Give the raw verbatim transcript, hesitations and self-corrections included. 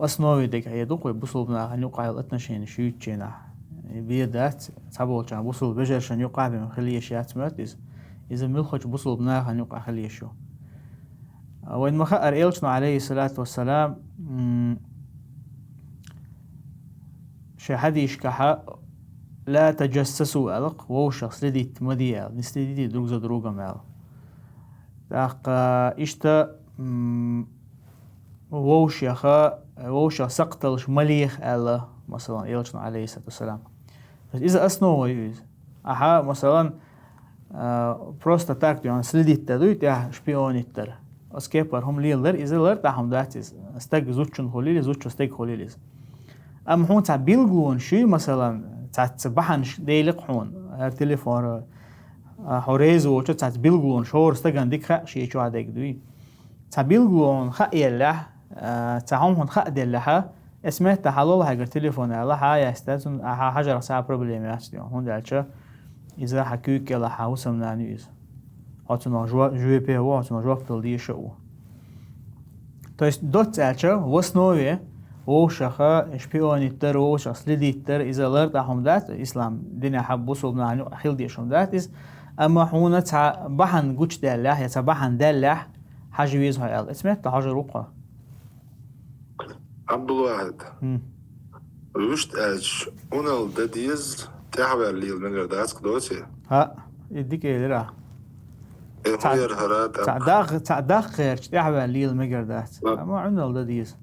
основе дерг хье ду-кх вай бусулба нахана юкъахь йолу отношенеш юьйцучу хенахь. Бен дац, цхьаболчарна бусулба вежаршна юкъахь бен хила еш яц моьтту иза. Иза муьлххачу бусулба нахана юкъахь хила еш ю. Вайн ма-хаъара, элчано, алейхиссалату вассалам, м, шен хьадисашкахьа: «Ла таджассасу», аьлла-кх, вовшах следить ма де аьлла, не следите друг за другом аьлла. ТӀаккха иштта, м, вовшеха, вовшах сакхталш ма леха аьлла, масалан, элчано, алейхиссалату вассалам. То есть иза основа ю иза. Ахьа, масалан, а, просто так, дуьйна, следить дан дуй, тӀехь шпионить дар. Оцу кепара хӀума леладар, иза лартӀахь хӀума дац иза. Стаг зудчун хуьлийла, зудчо стаг хуьлийла иза. Амма хьуна цхьа билгалонаш ю, масалан, цхьацца бахьанаш делира-кх хьуна, хӀара телефон, а, хьо реза воцуш цхьацца билгалонаш, хӀора стагана дика хаьа шен чохь дерг дуй. Цхьа билгало хьуна хаа еллехь, а, цхьа хӀума хьуна хаа деллехьа, эс метта хьалол хьайгара телефон аьлла, хьа а яьсса, цунна хьан хьажарх цхьа а проблема яц дуьйна, хӀунда аьлча иза хьан куьйга кӀелахь хьан хӀусамнана ю иза. Хьо цунах жо-, жоьпе а ву, хьо цунах жоп дала дезаш а ву. То есть, доцца аьлча, в основе вовшаха шпионить дар, вовшах следить дар, иза лартӀахь хӀума дац, ислам динехь бусулба нахана юкъахь хила дезаш хӀума дац иза, амма хьуна цхьа бахьана гучудаьллехь я цхьа бахьана даьллехь, хьажа веза хьо аьлла. Эс метта хьожур ву-кх хьо. Абдулвахид. ХӀун? Вуьшта аьлча, Ӏуналла дан деза, тӀаьхьаваьлла лела мегар дац-кх, доций? ХӀаъ, и дика элира ахь. Э, Цхьа, хӀун яра хӀара тӀаккха? Цхьа даккха, цхьа даккха гӀерташ тӀаьхьаваьлла лела мегар дац. Ла- Амма Ӏуналла дан деза.